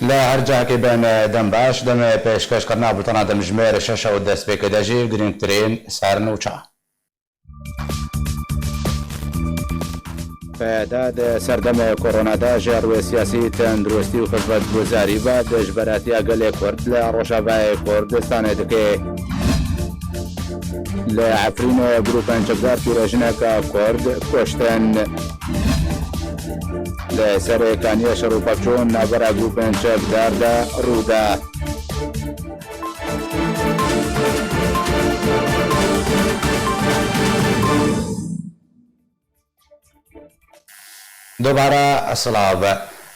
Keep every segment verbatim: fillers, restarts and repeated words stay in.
Li her cihekê bin, dem baş, demê pêşkêşkirina bultena demjimêr şeş û destpêkê de jî girîngtirîn sernûçe. P D di serdemê korona de ji rûyê siyasî, tenduristî û xizmetguzarî ve dijberatiya gelê Kurd li Rojavayê Kurdistanê dike. Li Efrînê grûpên çekdar pîrejineke Kurd kuştin. Li serê kaniyê şer û pevçûn navbera grûpên çekdar de rû da. Dubare silav.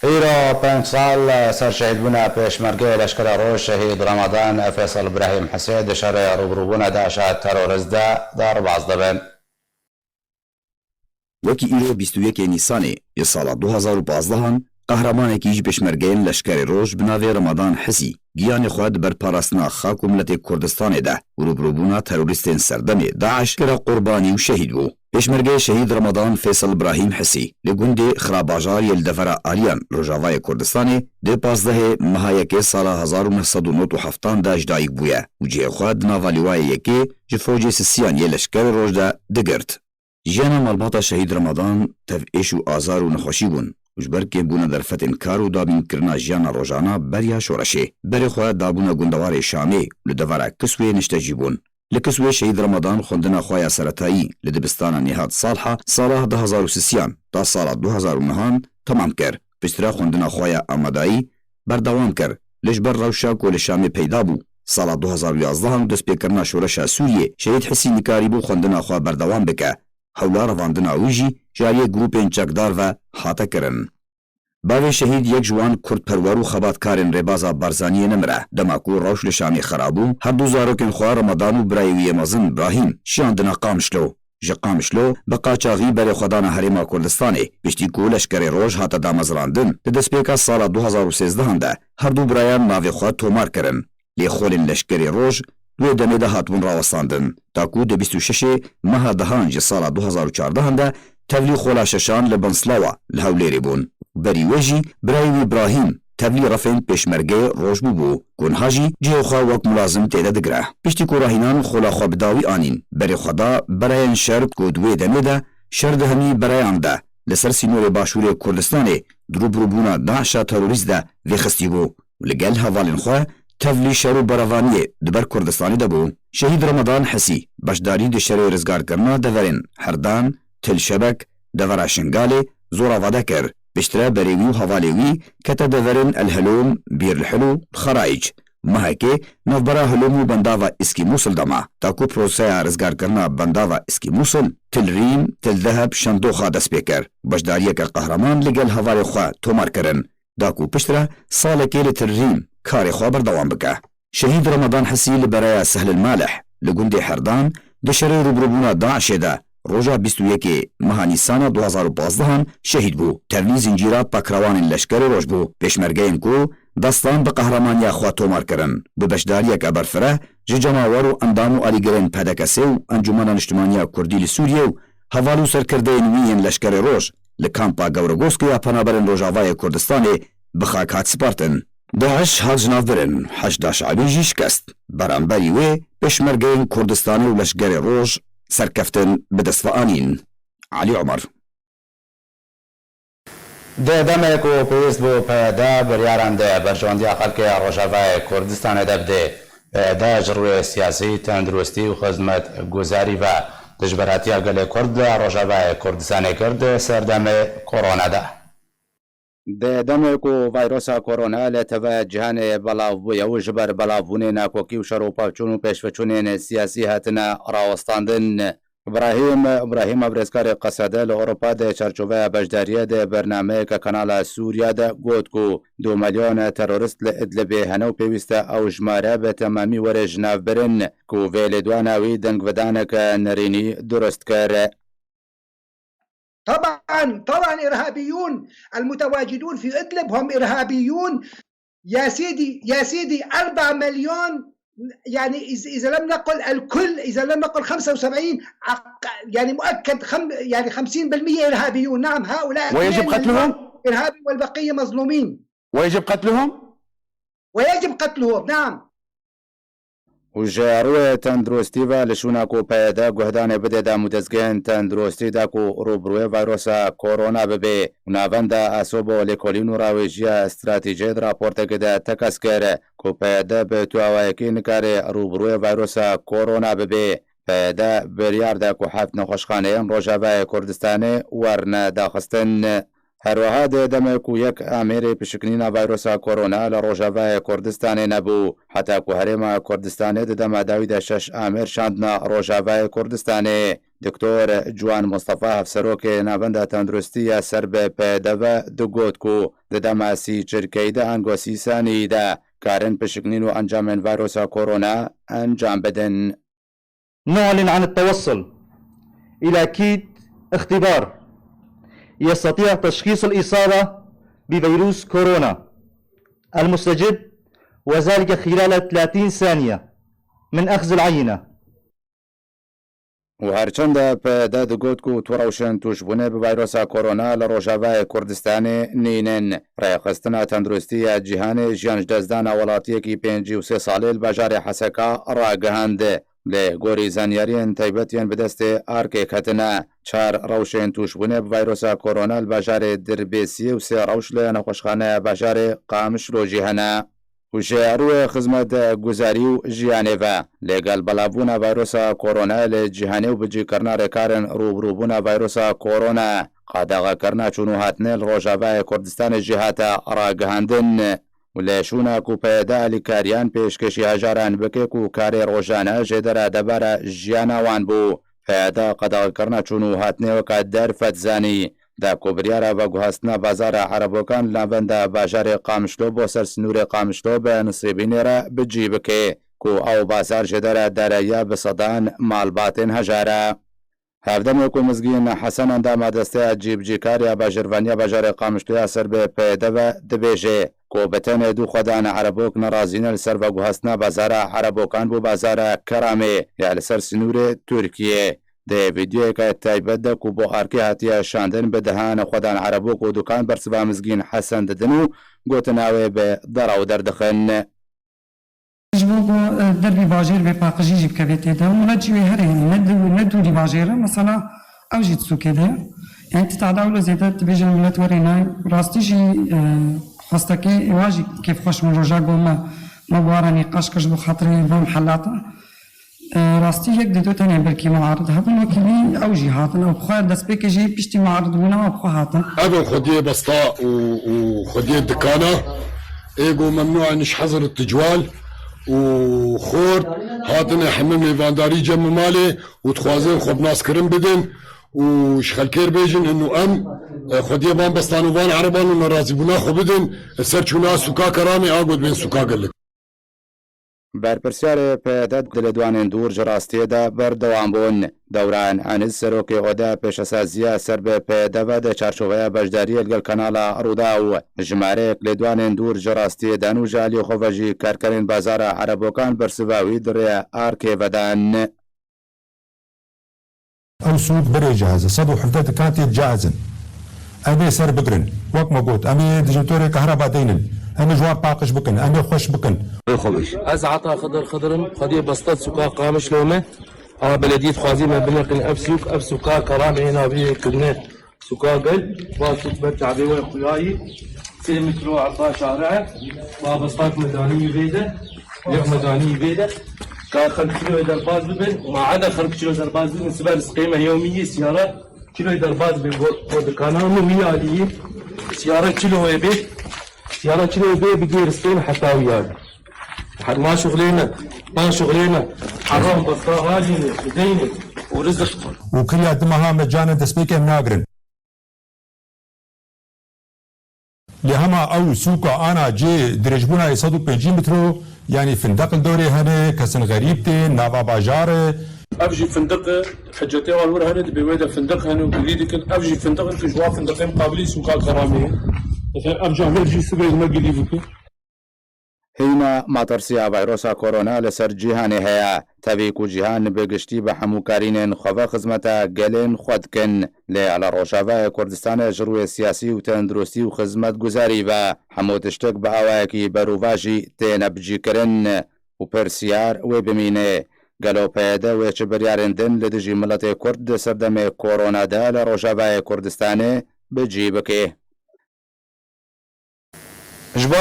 Îro pênc sal ser şehîdbûna pêşmergeyê Leşkerê Roj şehîd Ramadan Fêsal Îbrahîm Hisê di şerê rûbirûbûna DAIŞa terorist de derbas dibin. Wekî îro bîst û yekê Nîsanê ji sala du hazar û pazdehan, qehremanekî ji pêşmergeyên Leşkerê Roj bi navê Ramadan Hisî giyanê xwe di ber parastina xak û miletê Kurdistanê de û rûbirûbûna terorîstên serdemê DAIŞ kire qurbanî û şehîd bû. Pêşmergeyê şehîd Ramadan Fêsal Îbrahîm Hisî li gundê Xirabajar yê li devera Aliyan Rojavayê Kurdistanê di pazdehê meha yekê sala hezar û neh sed û nod û heftan de ji dayik bûye û cihê xwe di nava lîwayê yekê ji focê sisiyan yê Leşkerê Roj de digirt. Jiyana malbata şehîd Ramadan tev êş û azar û nexweşî bûn û ji ber kêmbûna derfetên kar û dabînkirina jiyana rojana beriya şoreşê, berê xwe dabûna gundewarê Şamê û li devera Kiswê niştecî bûn. Li Kiswê şehîd Ramadan xwendina xwe ya seretayî li dibistana Nêhat Salha sala du hazar û sisiyan ta sala du hazar û nehan temam kir. Piştre xwendina xwe ya amadayî berdewam kir. Lê ji ber rewşa ku li Şamê peyda bû, sala du hazar û yazdehan û destpêkirina şoreşa Sûriyê, şehîd Hisî nikarîbû xwendina xwe berdewam bike. Hewla revandina wî jî ji aliyê grûpên çekdar ve hate kirin. Bavê şehîd yek ji wan kurdperwer û xebatkarên rêbaza Barzaniyê nemire. Dema ku rewş li Şamê xera bû, her du zarokên xwe Ramadan û birayê wî yê mezin Brahîm şiyandine Qamişlo. Ji Qamişlo bi qaçaxî berê xwe dane Herêma Kurdistanê, piştî ku Leşkerê Roj hate damezrandin, di destpêka sala du hazar û sêzdehan de her du birayan navê xwe tomar kirin. Lê xolên Leşkerê Roj di wê demê de hatibûn rawestandin. Ta ku di bîst û şeşê meha dehan ji sala du hazar û çardehan de tevlî xola şeşan li Bin Silawa li Hewlêrê bûn. Berî wê jî birayê wî Brahîm tevlî refên pêşmergeyê Roj bûbû, ku niha jî cihê xwe wek mulazim tê de digire. Piştî ku rahînan xola xwe bi dawî anîn, berê xwe da berayên şer ku di wê demê de şer di hemî berayan de li ser sînorê başûrê Kurdistanê di rûbirûbûna DAIŞa terorîst de vêxistî bû û li gel hevalên xwe tevlî şer û berevaniyê di ber Kurdistanê de bû. Şehîd Ramadan Hisî beşdarî di şerê rizgarkirina deverên Herdan, Til Şebek, devera Şingalê, Zoravade kir. Piştre berê wî û hevalê wî kete deverên El Helûm, Bîr El Hilû, Xerayîc. Mehekê navbera Hilûm û bendava Îskî Mûsil de ma. Ta ku proseya rizgarkirina bendava Îskî Mûsil, Til Rîm, Til Deheb, Şendoxa dest pê kir. Beşdariyeke qehreman li gel hevalê xwe tomar kirin. Da ku piştre salekê li Til Rîm karê xwe berdewam bike. Şehîd Ramadan Hisî li beraya Sehlil Malih li gundê Herdan di şerê rûbirûbûna DAIŞê de roja bîst û yekê meha Nîsana du hazar û pazdehan şehîd bû. Tevlî zincîra pakrewanên Leşkerê Roj bû. Pêşmergeyên ku destan bi qehramaniya xwe tomar kirin, bi beşdariyeke berfireh ji cemawer û endam û alîgirên P D K S û Encûmena Niştimaniya Kurdî li Sûriyê û heval û serkirdeyên wî yên Leşkerê Roj li kampa Gewregoskê ya Penaberên Rojavayê Kurdistanê bi xak hat spartin. DAIŞ hat jinavbirin, Heşda Şe'bî jî şikest. Beramberî wê pêşmergeyên Kurdistanê û Leşkerê Roj serkeftin bi dest ve anîn. Elî Omer. Di demê ku pêwîst bû P D biryaran di berjewendiya xelkê ya Rojavayê Kurdistanê de bidê, P D ji rûyê siyasî, tenduristî û xizmetguzarî ve dijberatiya gelê Kurd li Rojavayê Kurdistanê kir di serdemê korona de. Di demê ku vayrosa korona li teve cîhanê belav bûye û ji ber belavbûnê nakokî û şer û pevçûn û pêşveçûnên siyasî hatine rawestandin, Îbrahîm Îbrahîm, birêzkarê Qesede li Ewropa di çarçoveya beşdariyê di bernameyeke Kanala Sûriya de got ku du milyon terorîst li Idlibê hene û pêwîst e ew jimare bi temamî were jinavbirin, ku vê lêdwana wî dengvidaneke nerînî durust kir. طبعا، طبعا، إرهابيون المتواجدون في إدلب هم إرهابيون. يا سيدي، يا سيدي، أربعة مليون، يعني إذا، إذا لم نقل الكل، إذا لم نقل خمسة وسبعين، عق-، يعني مؤكد خم-، يعني خمسين بالمية إرهابيون. نعم، هؤلاء ويجب اثنين مليون قتلهم؟ إرهابي والبقية مظلومين. ويجب قتلهم؟ ويجب قتلهم، نعم. Û ji rûyê tenduristî ve li şûna ku P Y D guhdanê bide demûdezgehên tenduristî de ku rûbirûyê vayrosa korona bibe û navenda ESOBO lêkolîn û rawêjiya stratejiyê di raportekê de tekez kir ku P Y D bi tu awayekî nikare rûbirûyê vayrosa korona bibe. P Y D biryar da ku heft nexweşxaneyên Rojavayê Kurdistanê werine daxistin. Her wiha di demê ku yek amêrê pişiknîna vayrosa korona li Rojavayê Kurdistanê nebû, heta ku Herêma Kurdistanê di dema dawî de şeş amêr şandina Rojavayê Kurdistanê. Doktor Ciwan Mustafa, hevserokê Navenda Tenduristî ya ser bi P Y D ve, digot ku di dema sî çirkeyî de ango sî saniyî de karin pişiknîn û encamên vayrosa korona encam bidin. نعلن عن التوصل إلى كيت اختبار يستطيع تشخيص الإصابة بفيروس كورونا المستجد، وذلك خلال ثلاثين ثانية من أخذ العينة. û herçende P Y D digot ku tu rewşên tûşbûnê bi vayrosa korona li Rojavayê Kurdistanê nînin. Rêxistina Tenduristî ya Cîhanê jiyan ji destdana welatiyekî pêncî û sê salî li bajarê Heseka ragihand. Lê gorî zanyariyên taybet yên bi destê ARKê ketine, çar rewşên tûşbûnê bi vayrosa korona li bajarê Dirbêsiyê û sê rewş li nexweşxaneya bajarê Qamişlo jî hene. Û ji rûyê xizmetguzarî û jiyanê ve, lê gel belavbûna vayrosa korona li cîhanê û bicîkirina rêkarên rûbirûbûna vayrosa korona, qadexekirina çûn û hatinê li Rojavayê Kurdistanê jî hate ragihandin. Û lê şûna ku P Y D alîkariyan pêşkêşî hejaran bike ku karê rojane jê dera debara jiyana wan bû. P Y D qedexekirina çûn û hatinê weke derfet zanî, da ku biryara veguhastina bazara Erebokan li navenda bajarê Qamişlo bo ser sinûrê Qamişlo bi Nisêbînê re bi cî bike, ku ew bazar jê dera dereya bi sedan malbatên hejar e. Hevdemê ku Mizgîn Hesen endama desteya cîbicîkar ya bajêrvaniya bajarê Qamişlo ya ser bi P Y D ve dibêje ku bi tenê du xwedan Erebok nerazî ne li ser veguhastina bazara Erebokan bo bazara Keramê ya li ser sinûrê Tirkiyê. Di vîdeoyeke taybet de ku bo ARKê hatiye şandin, bi dehan xwedan Erebok û dukan bersiva Mizgîn Hesen didin û gotina wê bi derew derdixin. Ji bo ku, e, derbî bajêr bê paqijî jî bikevê tê de. Milet jî wê herê hene, ne du-, ne dûrî bajêr e, mesela ew jî di sûkê de ye. Yani ti tehda wilo zêde dibêjin milet were nayê. Rastî jî, e, xwestekê êwa jî kêfxweş min roja got me, me bi wan re nîqaş kir ji bo xatirê van mihelata. E, rastî yek di du tenê belkî muarid hebin, wekî wî ew jî hatin. Ew bi xwe destpêkê jî piştî muarid bûna ew bi xwe hatin. Ev in xwediyê besta û, û xwediyê dikana. Ê go memnû in ji hezir ticwal û xort hatine heme mêvandarî cem û malê û dixwazin xwe bi naskirin bidin û ji xelkê re bêjin inu em, e, xwediyê van bestan û van ereban û nerazîbûna xwe bidin, e, ser çûna sûka Keramê a got bên sûka Gelik. Berpirsyarê P Y D di lêdwanên dûr ji rastiyê de berdewam bûn. Dewran Eniz, serokê ODA pêşesaziya ser bi P Y D ve di çarçoveya beşdariyê li gel kanala Rûdaw, jimareyek lêdwanên dûr ji rastiyê dan û ji aliyê xwe ve jî karkerên bazara Erebokan bersiva wî di rê ARKê ve dan. Ew sûk berê cihaz e. Sed û hevdeh dikan tê cihaz in. Em ê ser bigirin. Wek me got, em ê jenetorê kehreba deynin. Em ê ji wan paqij bikin. Em ê xweş bikin. Ez Ata Xidir Xidir im, xwediyê besta sûka Qamişlo me. A belediyê dixwazî me bineqin ev sûk, ev sûka Keramê ê navê kirine sûka Gel. Va sûk ber çavê we xuyayî. Sê metro erba şare. Va bestak medanî vê de. Yek medanî vê de. Ka xelk kîloyê derbaz bibin. Ma eda xelk kîlo derbaz bibin. Siber siqê me yewmî yê siyara kîloyê derbaz bibin. Go, go dikana min wî alî. Siyara kîloyê bê. Siyara kîloyê bê bigêr siqê me heta wî alî. Her ma şuxlê me. Ma şuxlê me. Heram besta halîne. Bideyne. Û rizik. Û kiriya di meha me canin destpêkê em nagirin. Lê hema ew sûka ana cê dirêjbûna yê sed û pêncî metro, yanî findeq li dorê hene, kesin xerîb tên, nava bajar e. Ev jî findiq e, hicetê wan wir hene, dibê wê de findiq hene û gilî dikin. Ev jî findiq in ku ji wan findiqê muqabilî sûka Keramê ye. Mesela ev cahil jî sibê me gilî bikin. Hîna matirsiya vayrosa korona li ser cîhanê heye. Tevî ku cîhan bi giştî bi hemûkarînên xwe ve xizmeta gelên xwe dikin, Lê li Rojavayê Kurdistanê ji rûyê siyasî û tenduristî û xizmetguzarî ve hemû tiştek bi awayekî berûva jî têne bicîkirin û pirsiyar wê bimîne. Gelo P Y D wê çi biryarên din li dijî miletê Kurd di serdemê korona de li Rojavayê Kurdistanê bi cî bike? Ji bo,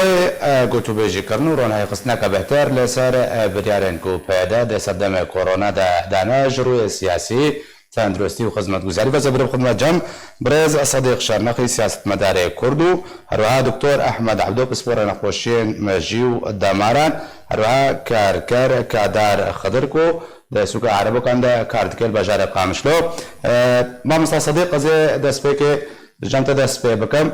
e, gotûbêjîkirin û ronahîxistineke bêhtir li ser, e, biryarên ku P Y D di serdemê korona de dane ji rûyê siyasî, tenduristî û xizmetguzarî ve zê birim xidmet cem birêz Sedîq Şernexî siyasetmedarê Kurd û herwiha Doktor Ehmed Ebdo pisporê nexweşiyên mejî û demaran, herwiha karker Kadar Xidir ku di sûka Erebokan de kar dike li bajarê Qamişlo. E, Mamosta Sedîq, ez ê destpêkê ji cem te dest pê bikim.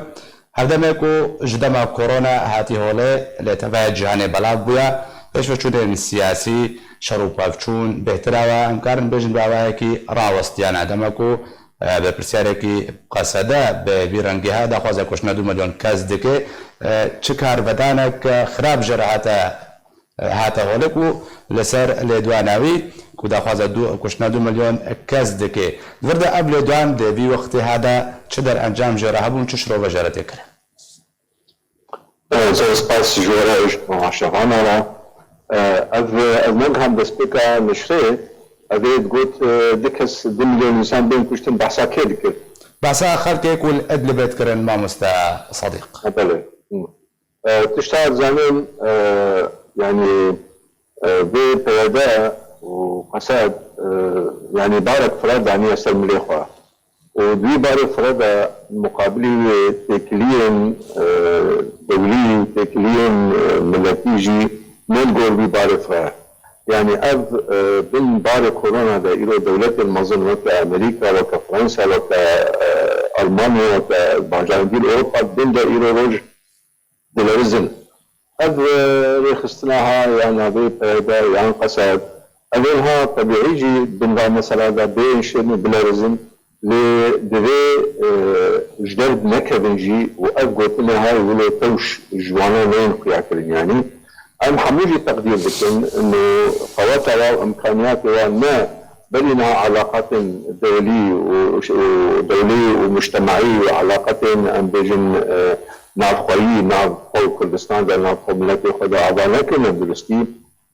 Herdemê ku ji dema korona hatî holê, li tevayê cîhanê belav bûye, pêşveçûnên siyasî, şer û pevçûn bêhtir awe, em karin bêjin bi awayekî rawestiyane. Dema ku, e, berpirsiyarekî qesede bi vî rengî heye, daxwaza kuştina du milyon kes dike, e, çi karvedanek xirab jê re hate hate holê ku li ser lêdwana wî ku daxwaza du, kuştina du milyon kes dike. Di vir de ev lêdwan di vî wextê hada çi derencam jê re hebûn, çi şirove jê re tê kirin? Zor spas ji we re û ji temaşevana re. Ev, ez nagiham destpêka nişrê, ev ê digot, du kes, du milyon însan bên kuştin, behsa kê dikir? Behsa xelkê ku li Idlibê dikirin, mamoste Sedîq. Belê. E, tişta dizanin, e, yanî, e, vê P Y D û Qesed, e, yanî barek fireh daniye ser milê xwe. Û di wî barê fireh de muqabilî wê têkiliyên, e, dewlî, têkiliyên, e, miletî jî ne li gor vî barê fireh. Yanî ev, e, bin barê korona de îro dewletên mezin weke Amerîka, weke Fransa, weke, e, Almanya, weke bajarên dî li Ewropa, bin de îro roj dilerizin. Ev, e, rêxistina ha ya navê P Y D yan Qesed, ev ên ha tebîî jî bin va mesela de bêyên şêrîn û bilerizin, lê divê, e, ji derb nekevin jî û ev gotinê ha wilo tewş ji wana neyên xuyakirin. Yanî em hemû jî teqdîr dikin, ino qeweta wa û imkaniyatê wa ne berî niha alaqatên dewlî û, û dewlî û mujtemaî û alaqetên, em bêjin, e, navxweyî, nav xwe û Kurdistan de, nav xwe miletê xwe de ava nekirine duristî.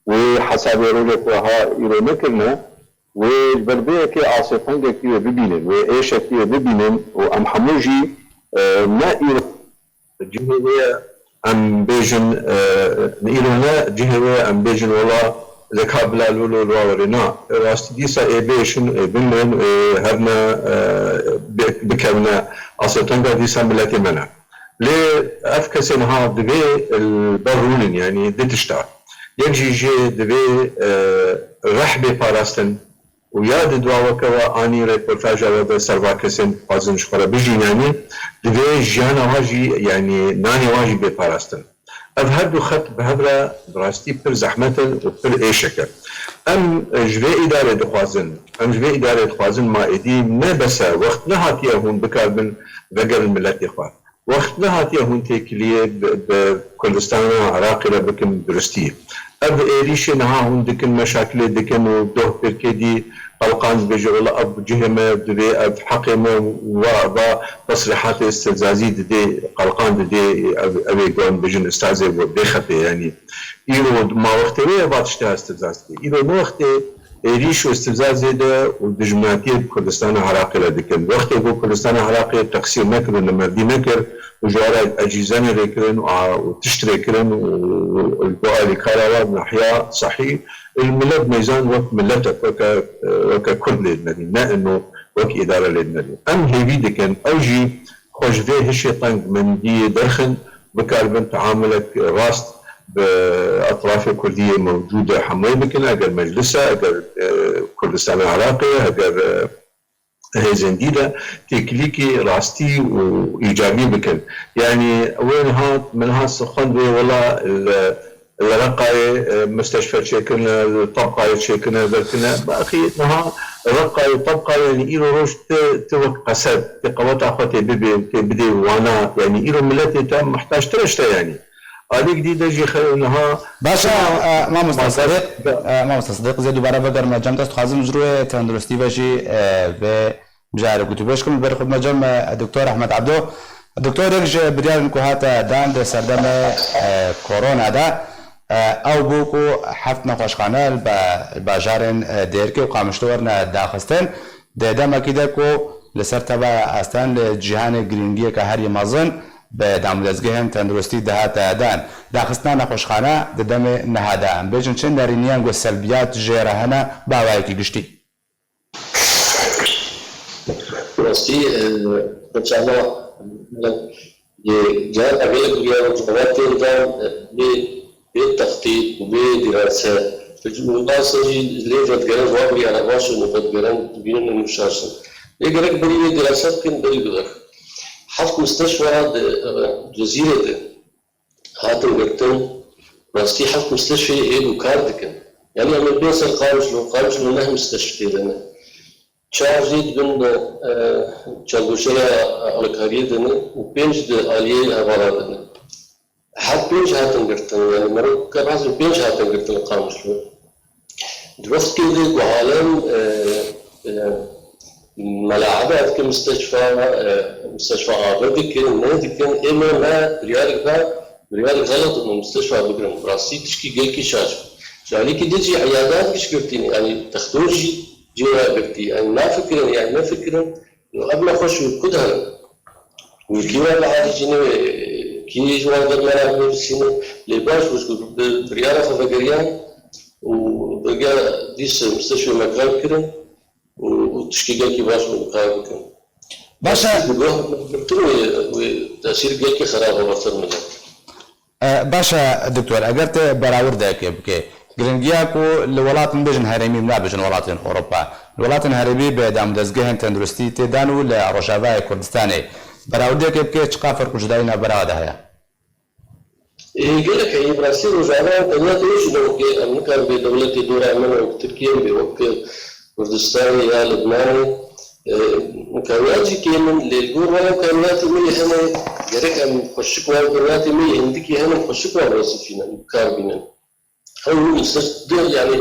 Wê hesabê rojek wiha îro nekirine. Wê ji ber vê yekê asê tengekî wê bibînin, wê êşekî wê bibînin û em hemû jî, e, ne îro Cihê wê ye em bêjin, e, îro ne, cihê wê ye em bêjin wela leka bila lolo li wa werê. Na, rastî dîsa ê bêşin, ê bimrin, ê herne, e, bi-, bikevine asê tenga dîsa miletê me ne. Lê ev kesê niha divê li ber rûnin, yanî di tişta. Yek jî jê divê, e, reh bê parastin, û ya di dua weke we anî reportaja we de ser va kesên dixwazin ji xwe re bijîn, yanî divê jiyana wa jî, yanî nanê wa jî bê parastin. Ev her du xet bi hev re bi rastî pir zehmet in û pir êşek e. Em ji vê îdarê dixwazin, em ji vê îdarê dixwazin ma êdî ne bes e, wext nehatiye hûn bikaribin vegerin miletê xwe. Wext nehatiye hûn têkiliyê bi, bi Kurdistana Iraqê re bikin duristî. Ev êrîşê niha hûn dikin, meşakilê dikin û doh pêrkê dî qelqan dibêje, wela ev cihê me divê, ev heqê me, va, va tesrîhatê istifzazî didê, qelqan didê, ev, ev ê gon bijin istazê bo bêxetê, yanî. Îro ma wextê wê ye va tiştê istifzaz didê. Îro ne wextê êrîş û istifzazê de û dijminatiyê bi Kurdistana Iraqê re dikin. Wextê ku Kurdistana Iraqê teqsîr nekir û nemerdî nekir û ji wa re ecîzenê rêkirin û a-, û tişt rêkirin û, û li alîkara wa nahiya sehî, li milet meyzan wek miletek, weke, weke Kurd lê dinedîn, ne ino wek îdare lê dinedîn. Em hêvî dikin, ew jî xwe ji vê hişê teng mendiyê derxin, bikaribin teamulek rast bi etrafê Kurdî yê mewcûd e hemûyê bikin, eger meclis e, eger, e, Kurdistana Iraqê, eger, e, hêzên dî de têkilîkî rastî û îcabî bikin. Yanî wê niha, min niha xwend wê wela li, li Reqayê, e, misteşfe çêkirine, li Tebqayê çêkirine, vekirine. Baxî niha Reqayê, Tebqayê, yanî îro roj ti, ti wek Qesed, ti qeweta xwe tê bibê, tê bidê wana, yanî îro miletê te muhtaçtir e ji te yanî. Alîk dî de jî xe-, niha Baş e, çima e, mamosta ma Sadiq, e, mamosta Sadiq, ez ê dubare vegerime cem te, dixwazim ji rûyê tenduristî ve jî, e, vê Mijarê gotûbêj kim, li ber xwe me cem, e, Doktor Ehmed Ebdo. Doktor, yek ji biryarên ku hate dan di serdemê, e, korona de, e, ew bû ku heft nexweşxane li ba-, bajarên, e, Dêrikê û Qamişlo werine daxistin. Di demekî de ku li ser tevaya asteng li cîhanê girîngiyeke herî mezin bi damûdezgehên tenduristî dihate dan. Daxistina nexweşxane di demê niha de, em bêjin çi nerîniyan ku selbiyat jê re hene bi awayekî giştî? Rastî, e, çawa, e, cihana gelek bûye rojava tên dan, e, bê, bê textît û bê dîrase. Ji wê ser jî lê vedigerin, va biryara baş in û vedigerin, dibînin û şaş in. Lê gerek berî wê dîrase bikin, berî bibe. Heft misteşfa di, e, Cezîrê de hatin girtin, rastî heft misteşfê hêdî kar dikin. Yanî em ê bên ser Qamişlo, Qamişlo neh misteşfê de ne. Çar jî dibin, e, çargoşeya alîkariyê de ne û pênc di aliyê hevala de ne. Her pênc hatin girtin, yanî merokeke rast pênc hatin girtin li Qamişlo. Di wextkê de ku alem, e, e, melaebe dike misteşfa, e, misteşfa ave dikin, ne dikin, ê me ne biryarek da, biryarek xelet û misteşfa bigirin. Bi rastî tişkî gelkî şaş. Ji alîkî din jî eyadat giş girtî ne, yanî texto jî cê re girtî. Yanî nafikirin, yanî nefikirin. Ev nexweş û ku diherin? Wî kî wan biarîcîne wê, kî ji wan dermana binivîsîne? Lê baş bû, ji ku bi biryara xwe vegeriyan û bi ge dîs mistişfê me kar kirin û, û tişkî gelkî baş bû kar bikin. Baş e. Bi guh girtin wê, wê tesîr gelkî xerab e ber ser milet. E, baş e, doktor, eger te berawirdeyekê bike, giringiya ku li welatên bêjin herêmî, nabêjin welatên Ewropa, li welatên herêmî bi damûdezgehên tenduristî tê dan û li Rojavayê Kurdistanê, berawirdeyekê bike, çiqa ferq û cudayî navbera de heye? Ê, gelek heye, bi rastî Rojava tenya tê jî ne wekê, em nikarin bê dewletê dora min wek Tirkiye, bê wek Kurdistanê ya Libnanê, e, imkaniyat jî kêm in, lê li gor wan imkaniyatê me yê hene, gerek em xweşik wan, imkaniyatê me yê hindikî hene, xweşik wan wezifînin, bi kar bînin. Ew misteş-, di, yanî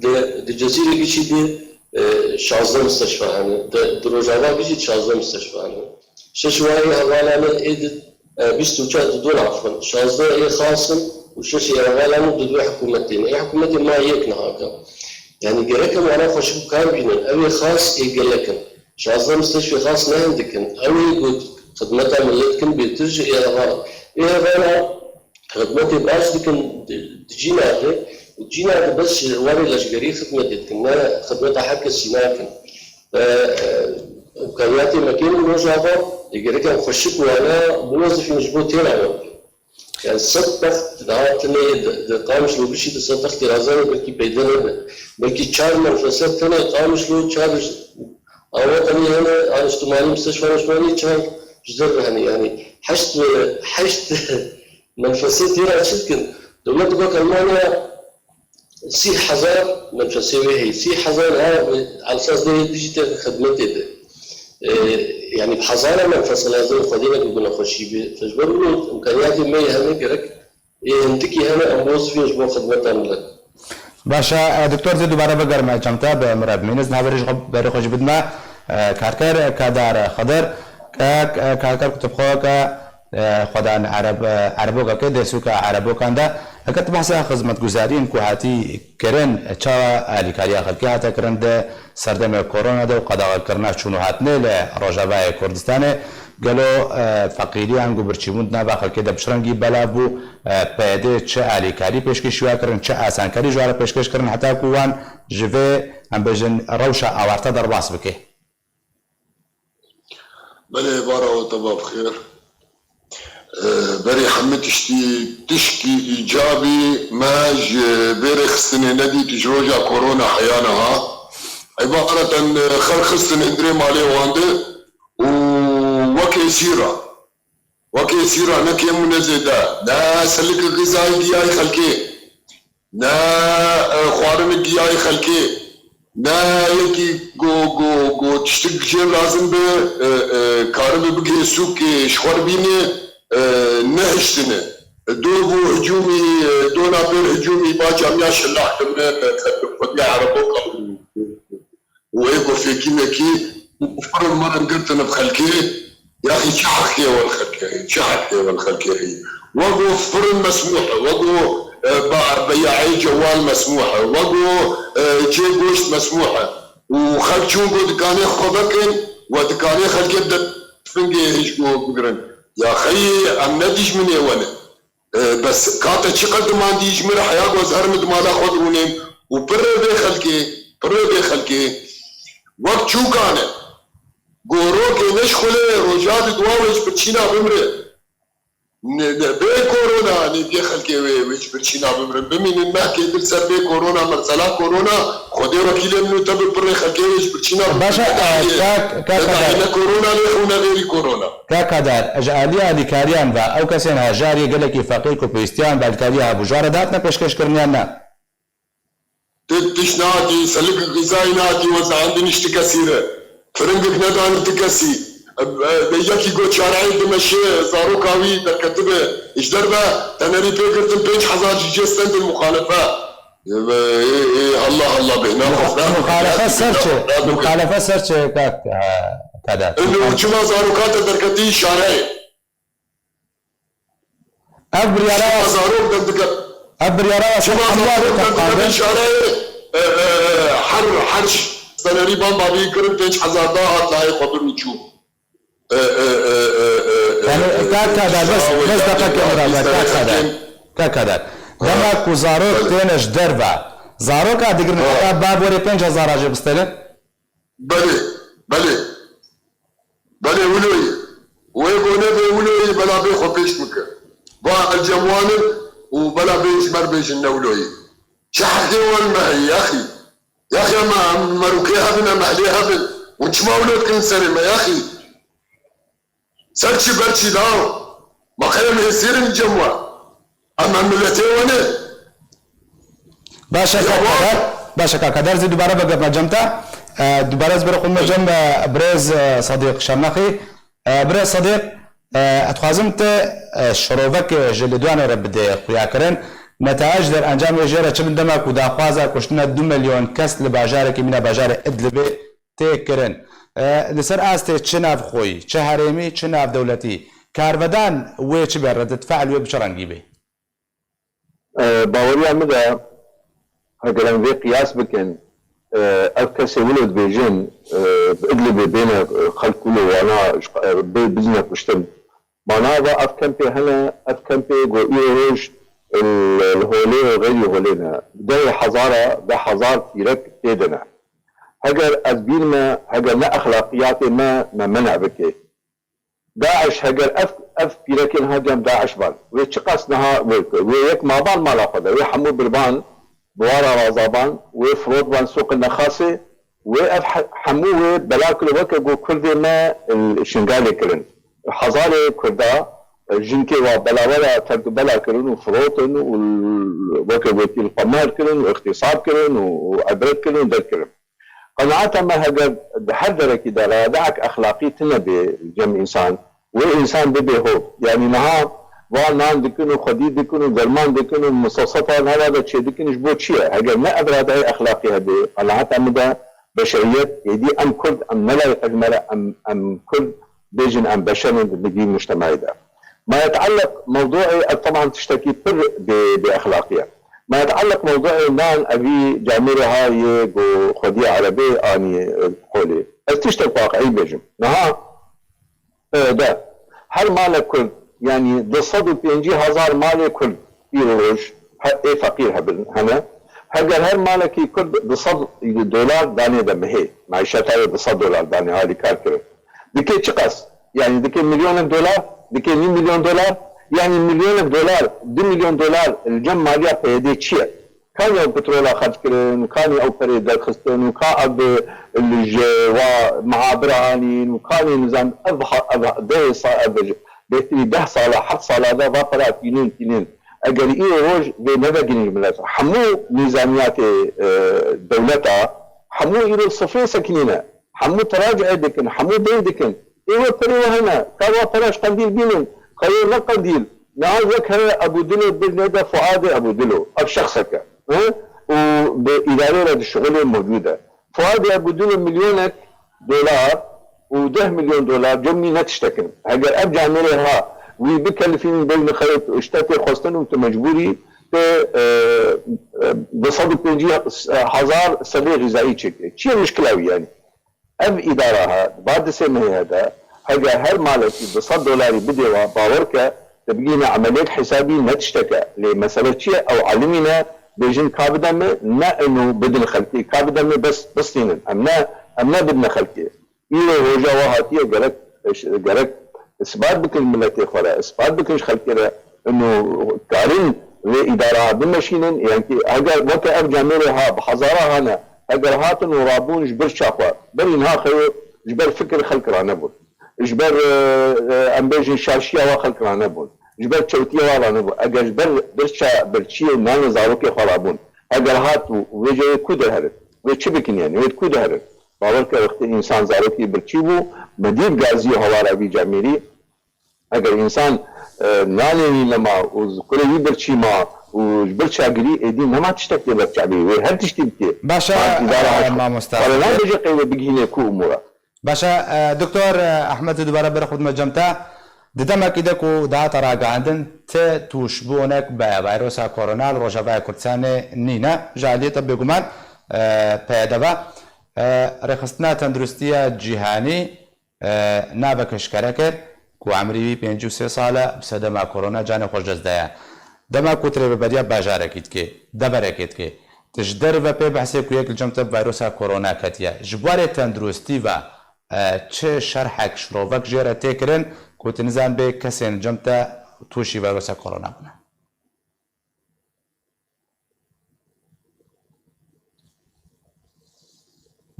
di, di Cezîrê gişî di, e, şazdeh misteşfa hene, di, di Rojava gişî şazdeh misteşfa hene. Şeş wayê hevalane ê di, e, bîst û çar di dona, afwan, şazdeh ê xas in û şeş ê hevalane di duyê hikûmetê ne. Ê hikûmetê ma yek niha ka. Yanî gerek em wana xweşik bi kar bînin. Ew ê xas ê gelek in. Şazdeh misteşfê xas ne hindik in. Ew ê ku xidmeta milet kin bêtir ji ê hevala. Ê hevala xidmetê baş dikin di, di cîna de. Û cîna de bes ji warê leşgerî xidmetê dikin. Ne xidmeta her kesî nakin. Ve, e, imkaniyatê me kêm in Rojava, ê gerek em xweşik wana biwezifînin ji bo têra me bikin. Yani sed text daha tine di, di Qamişlo bişî di sed textê razanê belkî peyde nebe. Belkî çar menfese tene Qamişlo, çar ji-, awa tenê hene, a niştimanî, misteshfa niştimanî, çar ji derve hene. Yani heşt, heşt menfese têra çi dikin? Dewlet wek Almanya sî hezar menfesê wê heye. Sî hezar ha, esas de dijî te xidmetê de. E, yani bi hezara menfese lazim Xwedê neke ku nexweşî bê. Ji ber wilo imkaniyatê me yê hene gerek ê hindikî hene em wezifîn ji bo xidmeta milet. Baş e, e, doktor, zê dubare vegerime cem te, bi min re bimîne, ez niha berê ji xwe, berê xwe jî bidime, e, karker, e, Kadar, e, Xedir, ke, e, karker ku tu bi xwe ke, e, xwedan Ereb, e, Erebokeke dê sûka Erebokan de, heke tu behsa xizmetguzariyên ku hatî kirin, çawa alîkariya xelkê hate kirin di serdemê korona de û qedexekirina çûn û hatinê li Rojavayê Kurdistanê, gelo, e, feqîriyan ku birçîbûn di nava xelkê de bi çi rengî belav bû, e, P Y D çi alîkarî pêşkêşî we kirin, çi asankarî ji we re pêşkêş kirin heta ku wan ji vê, em bêjin, rewşa awarte derbas bike? Belê, bara we teva bi xêr. Ee, berî hemî tiştî, tişkî îcabî me ji vê rêxistinê nedît ji roja korona heya niha. Îbareten, e, xelk xistin hundirê malê wan de û wek êsîr re, wek êsîr re, ne kêm û ne zêde, ne selik û xizayê giyayê xelkê, ne, e, xwarin û giyayê xelkê, ne yekî ku, ku, ku tiştik jê lazim be, e, e, karibe bigihê sûkê ji xwe re bîne, e, nehiştine. Dor bû hicûmî, e, dona pêr hicûmî ba camiya şillah kirine, e, xwediya Ereboka û û ê ku fêkî mekî, û firin mirin girtin bi xelkê, yaxî çi heqê we li xelkê heye, çi heqê we li xelkê heye? Wego firin mesmûh e, wego, e, ba-, beyayê cewal mesmûh e, wego, e, cê goşt mesmûh e. Û xelk çûn ku dikanê xwe vekin, we dikanê xelkê bide tifingê hişk û bigirin. Ya xeyê em ne dijminê we ne. E, bes ka te çiqas dimandî ji min re heya ku ez herim di mala xwe dirûnêm û pirrê vê xelkê, pirrê vê xelkê wek çûkan e. Gorokê ne ji xulê roja di dua wê ji birçîna bimre. Ne, ne, bê korona, ne vê xelkê wê, wê ji birçîna bimrin. Bimînin mehkê din ser bê korona, mesela korona, Xwedê wekîlê min û te bi pirrê xelkê wê ji birçîna bimrin. Baş e, ne dahiyê, kak, kak ne dahiyê, Kader. Ne korona lê xew ne vêrî korona. Kak Kader, ji aliya alîkariyan ve ew kesên hejariyê gelekî feqîr ku pêwîstiyan bi alîkariya hebûjar re dihatine pêşkêşkirin yan ne? Ti-, tişt nehatî, selik xîzayî nehatî wezeandin ji ti kesî re. Firingik nedan ti kesî. E, e, yekî got çareyê dimeşe zaroka wî derketibe. Ji derve tenerî pê girtin pênc hezar jî cê stendin muxalefe. E, e, e, Allah Allah be. Muxa-, muxalefe ser çi? Muxalefe ser çi, kak, e, Kader? Û çima zaroka te derketî şareyê? Ev biryara Çima zarok derdike? Ev biryara Çima zarok derdike? Şareyê, e, e, e, her, her senerî ban babî kirin pênc hezar da hat layê xwe bir û çû. E, e, e, e, e, Yani, e, kak Kader, bes, bes deqeke bira, kak Kader. Kak Kader. Dema ku zarok têne ji derve, zaroka digirin heta baborê pênc hezar a jê bistênin? Belê, belê. Belê wilo ye. Wê ku nebe wilo ye, bela bê xwe pêş bike. Va ez cem wan im û bela bê ji me re bêjin ne wilo ye. Çi heqê wan me heye, yaxî? Yaxî em, em merûkê hebin, em ehlê hebin. Hûn çima wilo dikin serê me, yaxî? Ser çi ber çi law? Ma qey em êsîr in cem we? Em, em miletê we ne? Baş e, kak Kader. Baş e, kak Kader, zî dubare vegirtme cem te. E, dubare ez bêrixwime cem, e, birêz, e, Sadiq Şernaxî. E, birêz Sadiq, e, ez dixwazim te, e, şirovekê ji Lidwanê re bidê xuyakirin. Netayec derencamê jê re çi bin dema ku daxwaza kuştina du milyon kes li bajarekî mîna bajarê Idlibê tê kirin. E, li ser astê çi navxweyî, çi herêmî, çi navdewletî, karvedan wê çi be, redetfe'l wê bi çi rengî bê? E, baweriya min de, heger em vê qiyas bikin, e, ev kesê wilo dibêjin, e, bi Idlibê bêne, e, xelk wilo wana, e, bê-, bidine kuştin. Mana va ev kempê hene, ev kempê ku îro roj li, li holê û xeyrî holê ne. Dehê hezara, deh hezar pîrek tê de ne. Heger ez bîr me, heger ne exlaqiyatê me, me men'a bike. DAIŞ, heger ev, ev pîrekên ha cem DAIŞ ban, wê çiqas niha wê, wê yek maban mala xwe de, wê hemû birban, bi wara razaban, wê firotban sûqê Nexasê, wê ev he-, hemû wê bela kiro, weke ku Kurdê me li Şingalê kirin. Hezarê Kurda, jinkê wa belawera terdûbela kirin û firotin û weke gotî li xwe mehr kirin û îxtîsab kirin û, û ebret kirin û derkirin. Qenaeta me heger di her derekî de radeyek exlaqî tune bê cem însan, wê însan bibê hov. Yanî niha van nan dikin û xwedî dikin û derman dikin û mustewsefa nava de çêdikin ji bo çi ye? Heger ne ev radeyê exlaqî hebe, qenaeta min de beşeriyet, êdî em Kurd, em ne layiq e ji me re em, em Kurd bêjin em beşer in di vî mujtemacê de. Ma yeteelleq mewduê ev teban tiştekî pir bê, bêexlaqî ye. Ma yeteelleq mewduê nan evî camêrê ha yê ku xwediyê erebê anî, e, qolê. Ez tiştek waqiî bêjim. Niha, e, de her malek Kurd, yanî du sed û pêncî hezar malê Kurd îro roj he-, ê feqîr hebin, hene. Heger her malekî Kurd du sed dolar danê de mihê, maîşeta wê du sed dolar danê alîkar kirin. Dike çiqas? Yanî dike milyonek dolar, dike nîv milyon dolar, yanî milyonek dolar, du milyon dolar li cem maliya P Y D çi ye? Kanî ew petrola xerc kirin, kanî ew perê derxistin û ka ev li ji wa mihabira anîn û kanî nizam ev ha-, ev dehê sa-, ev bêhtirî deh sala, heft sala de va pera tînin, tînin. Eger îro roj vê nevegirîn ji milet, hemû mîzaniyatê, e, dewleta, hemû îro sifrê sekinîne. Hemû teraci'ê dikin, hemû bey dikin. Ê we perê we hene, ka wa pera ji qendîl bînin, xeyr ne qendîl. Niha wek here Ebûdilo bir nêde Fuadê Ebûdilo. Ev şexsek e. Hi? Û bi îdarê re dişixulê mewcûd e. Fuadê Ebûdilo milyonek dolar û deh milyon dolar cemî ne tiştekin. Heger ev camêrê ha wî bikelifînin bêjin xeyr, ji te tê xwestin û tu mecbûrî tu, e, e, du sed û pêncî hezar sedê xîzayî çêke. Çi ye mişkila wî yanî? Ev îdara ha, ba di sê mehê de, heger her malekî du sed dolarî bidê wa, bawer ke, te bigihîne emeliyek hesabî ne tişteke. Lê mesele çi ye? Ew elimîne bêjin ka bide min, ne ino bidin xelkê, ka bide min bes, bistînin. Em ne, em ne bidine xelkê. Îro roja we hatiye, gerek, gerek isbat bikin miletê xwe re, isbat bikin ji xelkê re, ino karin vê îdara bimeşînin, yankî heger weke ev camêrê ha, bi hezara hane, heger hatin û rabûn ji birça xwe, berî niha xeyo ji ber fikir xelk ranebûn. Ji ber, e, e, em bêjin şaşiya we xelk ranebûn. Ji ber çewtiya we ranebûn. Eger ji ber birça birçiyê nanê zarokê xwe rabûn. Heger hat û vê cewê ku diherin? Wê çi bikin yanî? Wê ku diherin? Bawer ke wextê însan zarokî birçî bû, bi dîv gazî û hewara vî camêrî, eger însan, e, nanê wî nema û kurê wî birçî ma û ji birça girî, êdî nema tiştek tê ber çavê wî. Wê her tiştî bike. Baş e, Ma îdara e, haşt mamosta. Wala nabêje qey wê bigihîne ku umûra. Baş e, e, Doktor, e, Ehmed, tu dubare bere xwe dime cem te. Di demekî de ku dihate ragihandin, ti tûşbûnek bi vayrosa korona li Rojavaya Kurdistanê nîne. Ji aliyê te bêguman, e, peyde ve. E, Rêxistina Tenduristiya Cîhanî, e, navek eşkere kir ku emrî wî pêncî û sê sal e, bi sedema korona canê xwe ji dest daye. Dema ku tu rêveberiya bajarekî dikê, deverekê dikê, tu ji derve pê behsê ku yek li cem te bi vayrosa korona ketiye. Ji warê tenduristî ve, e, çi şerhek, şirovek jê re tê kirin ku tu nizanibê kesên cem te tûşî vayrosa korona bûne?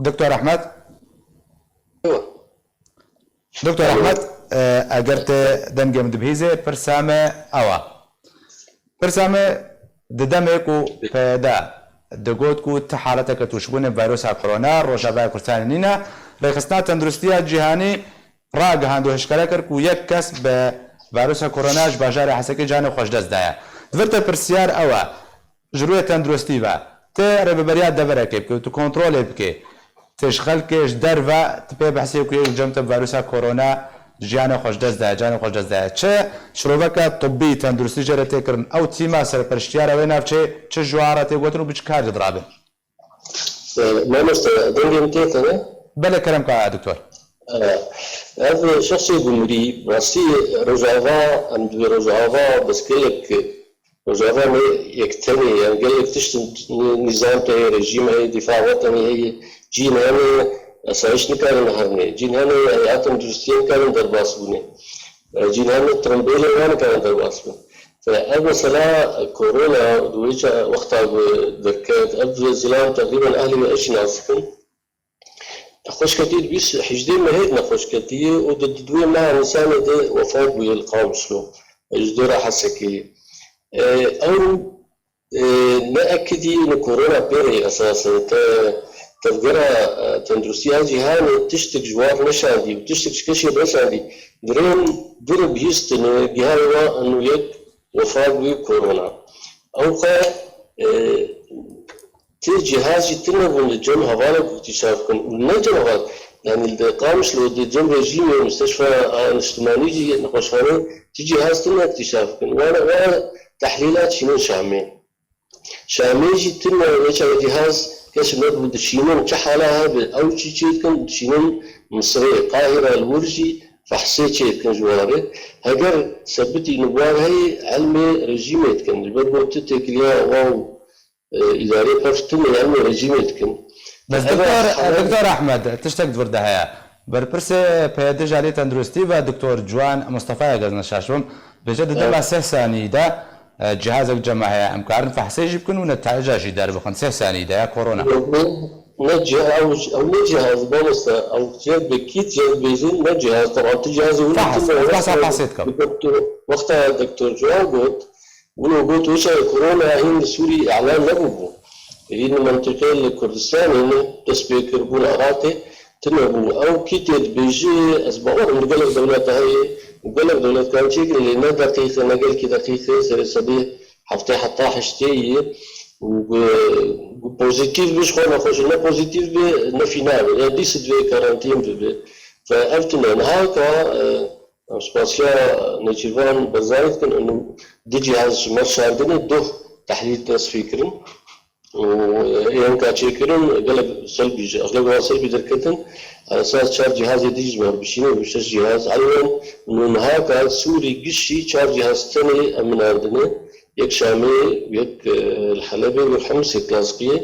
Doktor Ehmed? Ewa. Doktor Ewa. Ehmed, e, eger te dengê min dibihîzê, pirsa me ew e. Pirsa me di demê ku P Y D digot ku ti haleteke tûşbûnê bi vayrosa korona Rojavaya Kurdistanê nîne, Rêxistina Tenduristiya Cîhanî ragihand û eşkere kir ku yek kes bi vayrosa korona ji bajarê Hesekê canê xwe ji dest daye. Di vir te pirsyar ew e, ji rûyê tenduristî ve, ti rêveberiya deverekê bike û tu kontrolê bike, ti ji xelkê ji derve, ti pê behsê ku yek li cem te bi vayrosa korona jiyanê xwe ji dest daye, canê xwe ji dest daye. Çi şiroveke tibbî, tenduristî jê re tê kirin? Ew tîma serpereştiyara wê navçeyê çi ji wan re tê gotin û bi çi karî dirabe? E, mamoste, dengê min tê tene? Belê, kerem ka doktor. E, ev şexsê gumrî, rastî Rojava, em divê Rojava, bes gelek Rojava ne yek tenê, yani gelek tişt, nî-, nîzam te heye, rejîm heye, dîfa wetenî heye, cîn hene, asayiş nikarin herne. Cîn hene, heyatên duristiyê nikarin derbas bûne. E, cîn hene, tirimbêlên wan nikarin derbas bin. Te ev mesela korona di wê ça-, wexta ku derket, ev zilam teqrîben ehlê wê eş nas dikin. Nexweşketî di bîst hejdê mehê de nexweşketî ye û di, di duwê meha Nîsanê de wefat bûye li Qamişlo. Ji dora Hesekê ye. E, ew, e, ne ekidî li korona pê re ye esasen. Te, Tevgera, e, Tenduristiya Cîhanê tiştek ji wan neşandî û tiştek ji kesê neşandî. Virên vir bihîstine, gihayê wan û yek wefat bû korona. Ew xwe, e, ti cihaz jî tune bûn li cem hevalek îktîşaf bikin. Û ne cem heval, yanî li Qamişlo di cem rejîmê, Musteşfa Niştimanî jî nexweşxane ti cihaz tune îktîşaf bikin. Wana, wana tehlîla çînin Şamê. Şamê jî tune wê çawa cihaz kes nebû dişînin, çi hala hebe, ew çi çê dikin, dişînin Misirê, Qahira li wir jî fehsê çê dikin ji wan re. Heger sebitî nûbar heye, elmê rejîmê dikin. Ji ber ku tu têkiliya wan û, e, îdarê pevç tune, elmê rejîmê dikin. Bes Eva doktor, hal- doktor Ehmed, tiştek di vir de heye. Berpirsê P Y D ji aliyê tenduristî ve doktor Ciwan Mustafaya, eger ez ne şaş bim, bêje di dema Evet. seh sanî de, e, cihazek cem me heye, em karin fehsê jî bikin û netayca jî derbixin seh sanî de ya korona. Ne cih-, ew, ew ne cihaz, mamoste, ew cihaz be kî cihaz bêjin, ne cihaz, taban tu cihazê wî Fehs, tune, ez behsa wexta fehsê dikim. doktor, wexta doktor Ciwan got, wilo got, wisa korona hîn li Sûrî îlan nebûbû. Hîn li mentiqê li Kurdistanê ne dest pê kiribûn Iraqê tune bû. Ew kî tê dibêje, ez bawer im li gelek dewleta heye û gelek dewlet karin çêkin, lê ne deqîq e, ne gelkî deqîq e, serê sedê heftê heta heştê ye û bi, bi pozîtîf bi ji xwe nexweş e, ne pozîtîf be, nefî nabe. Ya dîs divê karantîn bibe. Te ev tune niha ka, e, em spasiya Nêçîrvan Barzanî dikin, û du cîhaz ji me şandine, duh tehlîl dest pê kirin. Û, e, ên ka çêkirin, gelek selbî ji, exleb wan selbî derketin. Esas çar cîhazê dî ji me re bişîne, û şeş cîhaz elwen. Û niha ka Sûrî gişî çar cîhaz tenê em minandine. Yek Şamê, yek, e, li Helebê, yek Himsê Lazqiyê.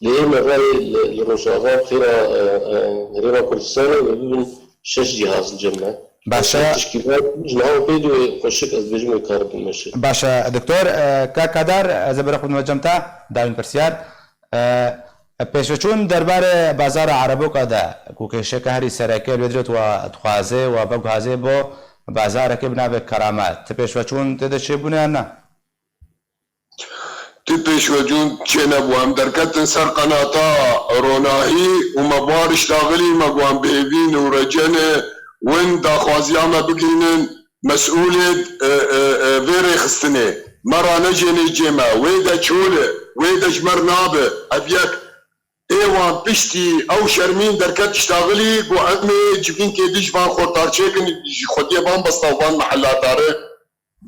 Lê ê me rayê li, li Rojava, xêra, e, e, Herêma Kurdistanê, we bibin şeş cîhaz li cem me. Baş e. Tişkîlat ji niha û pê dû xweşik, ez dibêjim wê kar bin meşe. Baş e, doktor, e, ka Kadar, ez ê bere xwe dimecem te, dawîn pirsiyar. E, pêşveçûn derbarê bazara Ereboka de, ku kêşeke herî sereke li wê dirê we dixwaze, we veguhaze bo bazarekê bi navê Keramet. Ti pêşveçûn tê de çêbûne yan na? Ti pêşveçûn çênebû. Em derketin ser qenata Ronahî û me bi wan re ştaxilî, me got em bi hêvîn û recenê win daxwaziya me bigihînin mesûlê, e, e, e, vê rêxistinê. Me ranecênê cê me. Wê de çol e, wê de ji me re nabe. Ev yek. Ê wan piştî ew şermîn derket ştaxilî, got em ê civînkê dij van xortar çêkin, ji xwediyê van besta û van mehela tarik.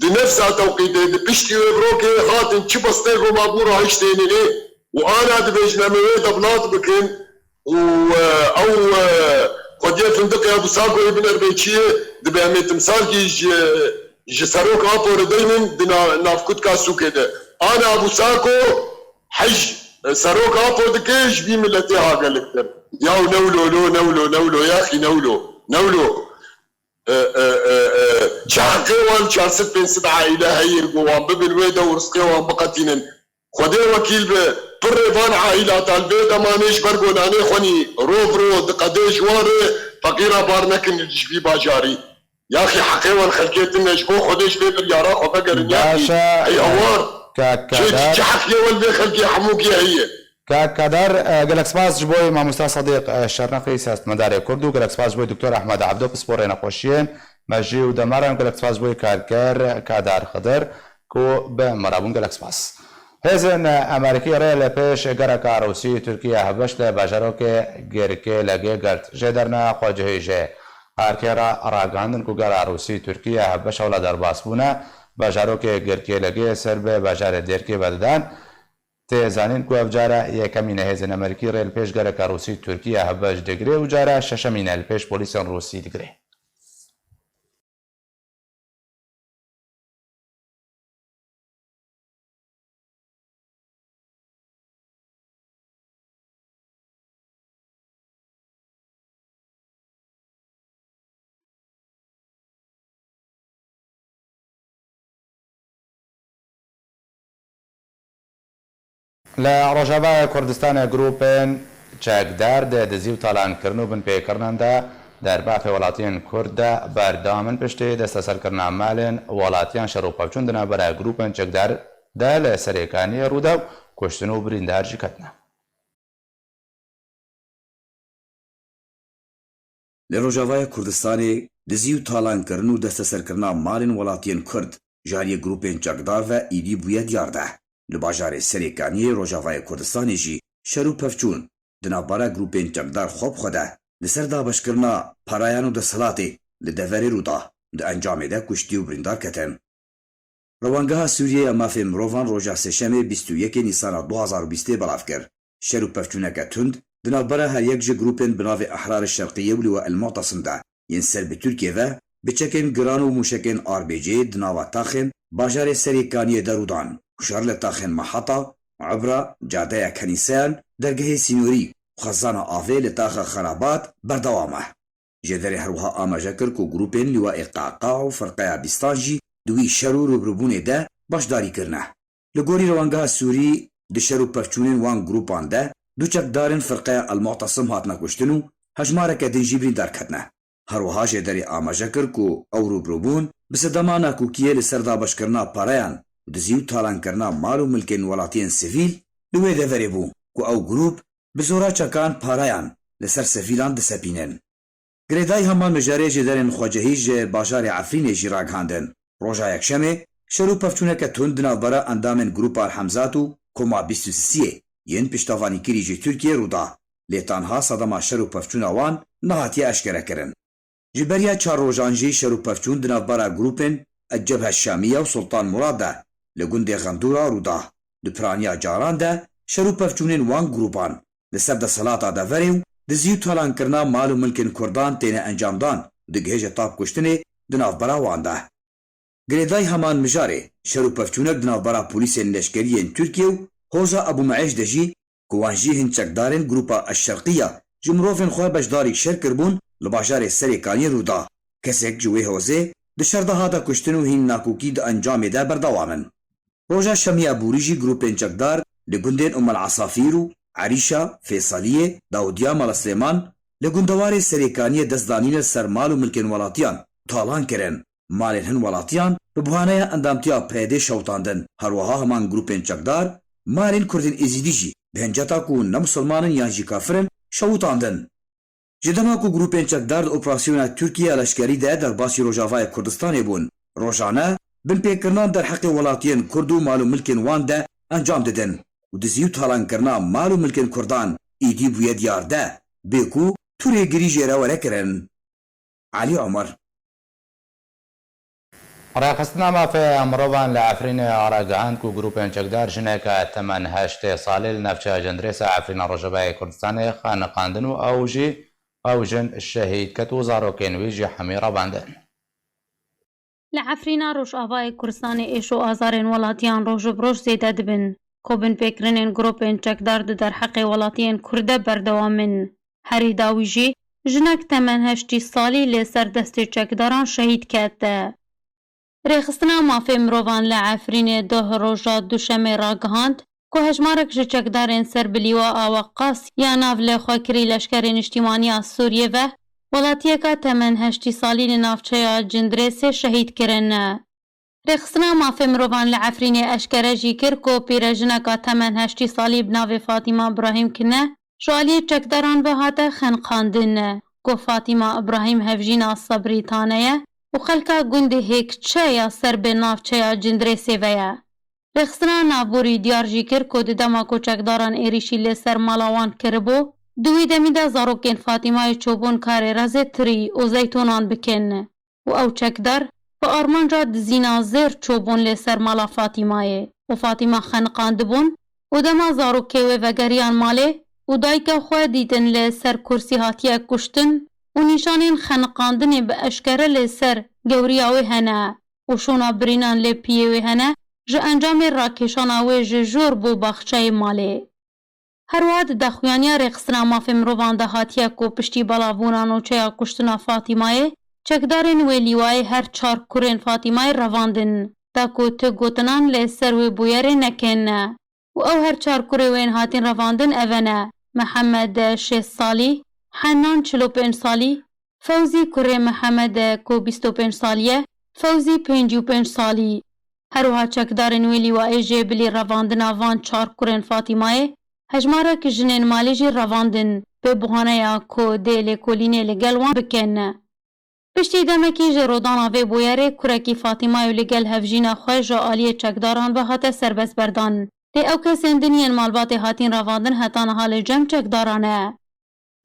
Di nefsa tewqîtê, di piştî wê birokê hatin çi bestê ku mabû rahiştêne û ana dibêjin em ê wê deblat bikin û, e, ew, e, xwediyê findiqê Abu Sakoyê binerbe çiyê, dibe em ê timsalkî ji, ji Serok Apo re deynin di na-, navkutka sûkê de. Ana Abu Sako hij, e, Serok Apo dike ji vî miletê ha geliktir. Yaw newlo lo, newlo, newlo, yaxî newlo, newlo. E, e, e, e, çi heqê wan çar sed pênc sed aîle heye ku wan bibin wê de û rizqê wan biqetînin. Xwedê wekîl be, pirrê van aîlata li vê demanê ji ber ku nanê xwenî rov ro diqedê ji wan re feqîra bar nekin ji vî bajarî. Yaxî heqê wan xelkê tune ji bo Xwedê ji vê biryara xwe vegerin yaxî. Baş e, hey hawar. Kak Çi, Kadar. Çi heqê wan vê xelkê hemûkî heye? Kak Kadar, e, gelek spas ji bo mamosta Sadiq, e, Şerneqî, siyasetmedarê Kurd û gelek spas ji bo doktor Ahmed Abdo, pisporê nexweşiyên mejî û demaran, gelek spas ji bo karker Kadar Xidir ku bi me re bûn, gelek spas. Hêzên Amerîkî rê li pêş gereka Rûsî Tirkiye hevbeş li bajarokê Girkê Legê girt. Jêderina xwecihî jê karkê re ragihandin ku gera Rûsî Tirkiye hevbeş hewla derbasbûna bajarokê Girkê Legê ser bi bajarê Dêrkê vedidan. Tê zanîn ku ev cara yekemîn e hêzên Amerîkî rê li pêş gereka Rûsî Tirkiye hevbeş digire û cara şeşemîn e li pêş polîsên Rûsî digire. Li Rojavayê Kurdistanê grûpên çekdar di dizî û talankirin û binpêkirinan de derbafê welatiyên Kurd de berdewam in, piştî desteserkirina malên welatiyan şer û pevçûn di navbera grûpên çekdar de li Serêkaniyê rû da û kuştin û birîndar jî ketine. Li Rojavayê Kurdistanê dizî û talankirin û desteserkirina malên welatiyên Kurd ji aliyê grûpên çekdar ve îdî bûye diyar de. Li bajarê Serêkaniyê Rojavayê Kurdistanê jî şer û pevçûn di navbera grûpên çekdar xwe bi xwe de li ser dabeşkirina parayan û desthilatê li deverê rû da, di encamê de kuştî û birîndar ketin. Rewangeha Sûriyê ya Mafê Mirovan roja Sêşemê bîst û yekê Nîsana du hazar û bîstê belav kir. Şer û pevçûneke tund di navbera her yek ji grûpên bi navê Ehrar Şerqiyê û Liwa El Mu'tasim de yên ser bi Tirkiyê ve bi çekên giran û mûşekên R B G di nava taxên bajarê Serê Kaniyê de rû dan. Şer li taxên Meheta, Ibra, Cadeya Kenîseyan, dergehê sînorî û xezana avê li taxa Xerabat berdewam e. Jêderê her wiha amaje kir ku grûpên Lîwaê Qaqa û Firqeya Bîstan jî di wî şer û rûbirûbûnê de beşdarî kirine. Li gorî Rewangeha Sûrî, di şer û pevçûnên wan grûpan de du çekdarên Firqeya El Mu'tasim hatine kuştin û hejmareke din jî birîndar ketine. Her wiha jêderê amaje kir ku ew rûbirûbûn bi sedema nakokiyê li ser dabeşkirina pareyan, dizî û talankirina mal û milkên welatiyên sivîl li wê deverê bû ku ew grûp bi zora çekan pareyan li ser sivîlan disepînin. Girêdayî hema mijarê jêderên xwecihî ji bajarê Efrînê jî ragihandin. Roja Yekşemê şer û pevçûneke tund di navbera endamên Grûpa El Hemzat û Koma bîst û sisiyê yên piştevanîkirî ji Tirkiyê rû da, lê tanha sedema şer û pevçûna wan nehatiye eşkerekirin. Ji beriya çar rojan jî şer û pevçûn di navbera grûpên El Cebhe Şamiye û Sultan Murad de li gundê Xendûra rû da. Di piraniya caran de şer û pevçûnên wan grûpan li ser desthilata deverê û dizî û talankirina mal û milkên Kurdan têne encamdan û digihêje tap kuştinê di navbera wan de. Girêdayî heman mijarê, şer û pevçûnek di navbera polîsên leşkerî yên Tirkiye û Hoza Ebû Meêş de jî, ku wan jî hin çekdarên grûpa El-Şerqiya ji mirovên xwe beşdarî şer kiribûn, li bajarê Serê Kaniyê rû da. Kesek ji wê hozê di şer de hate kuştin û hîn nakokî di encamê de berdewam in. Roja Şemiya borî jî grûpên çekdar li gundên Umm El Esafîr û Erîşa, Fêsaliyê, Dawdiya, Mala Silêman, li gundewarê Serê Kaniyê dest danîne li ser mal û milkên welatiyan, talan kirin. Malên hin welatiyan bi buhaneya endamtiya PYDê şewitandin. Her wiha heman grûpên çekdar malên Kurdên Êzîdî jî bi hinceta ku ne misilman in yan jî kafir in, şewitandin. Ji dema ku grûpên çekdar di operasyona Tirkiye ya leşkerî de derbasî Rojavayê Kurdistanê bûn, rojane binpêkirinan derheqê welatiyên Kurd û mal û milkên wan de encam didin û dizî û talankirina mal û milkên Kurdan êdî bûye diyar de, bê ku tu rêgirî jê re were kirin. Elî Omer. Rêxistina Mafê Mirovan li Efrînê ragihand ku grûpên çekdar jineke temen heştê salî li navçeya Cindirêsa Efrîna Rojavayê Kurdistanê xeniqandin û ew jî, ew jin şehîd ket û zarokên wî jî hemî revandin. Li Efrîna Rojavayê Kurdistanê êş û azarên welatiyan roj bi roj zêde dibin, ku binpêkirinên grûpên çekdar di derheqê welatiyên Kurd de berdewam in. Herî dawî jî jinek temen heştî salî li ser destê çekdaran şehîd ket. Rêxistina Mafê Mirovan li Efrînê doh roja Duşemê ragihand ku hejmarek ji çekdarên ser bi lîwa a Weqas ya nav li xwekirî Leşkerê Niştîmaniya Sûriyê ve welatiyeka temen heştî salî li navçeya Cindirêsê şehîd kirin. Rêxistina Mafê Mirovan li Efrînê eşkere jî kir ku pîrejineka temen heştî salî bi navê Fatîma Îbrahîm Kine ji aliyê çekdaran ve hate xeniqandin. Ku Fatîma Îbrahîm hevjîna Sebrî Tane ye û xelka gundê Hêkçe ya ser bi navçeya Cindirêsê ve ye. Rêxistina navborî diyar jî kir ku di dema ku çekdaran êrîşî li ser mala wan kiribû, di wî demî de zarokên Fatîmayê çûbûn karê Rezê Tirî û Zeytûnan bikin. Û ew çekdar bi armanca dizîna zêr çûbûn lê ser mala Fatîmayê û Fatîma xeniqandibûn û dema zarokê wê vegeriyan malê û dayika xwe dîtin li ser kursî hatiye kuştin û nîşanên xeniqandinê bi eşkere li ser gewriya wê hene û şûna birînan lê piyê wê hene, ji encamê rakêşana wê ji jor bo baxçeyê malê. Her wiha di daxuyaniya Rêxistina Mafê Mirovan de hatiye ku piştî belavbûna nûçeya kuştina Fatîmayê, çekdarên wê lîwayê her çar kurên Fatîmayê revandin, da ku tu gotinan li ser wê bûyerê nekin. Û ew her çar kurê wê yên hatin revandin ev ne: Mihemed şêst salî, Henan çil û pênc salî, Fewzî kurê Mihemed e ku bîst û pênc salî ye, Fewzî pêncî û pênc salî. Her wiha çekdarên wê lîwayê jê bilî revandina van çar kurên Fatîmayê, hejmarek jinên malê jî revandin, bi buhaneya ku dê lêkolînê li gel wan bikin. Piştî demekî ji rûdana vê bûyerê kurekî Fatîmayê û li gel hevjîna xwe ji aliyê çekdaran ve hate serbestberdan. Lê ew kesên din yên malbatê hatîn revandin heta niha li cem çekdaran e.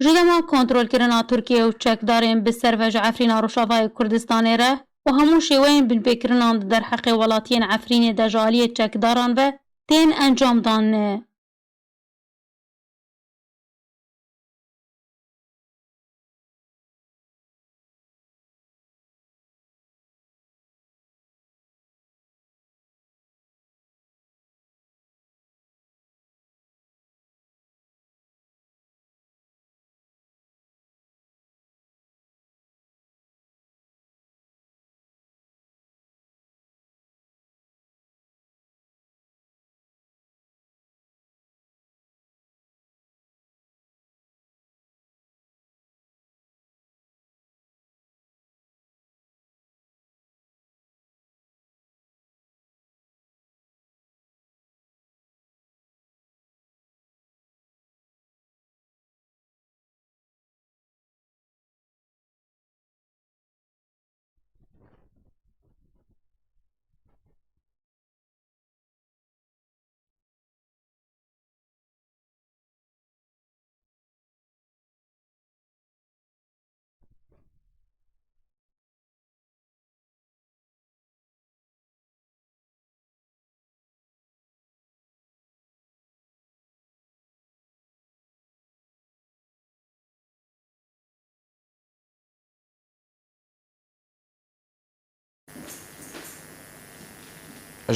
Ji dema kontrolkirina Tirkiye û çekdarên bi ser ve ji Efrîna Rojavayê Kurdistanê re û hemû şêweyên binpêkirinan di derheqê welatiyên Efrînê de ji aliyê çekdaran ve tên encamdan.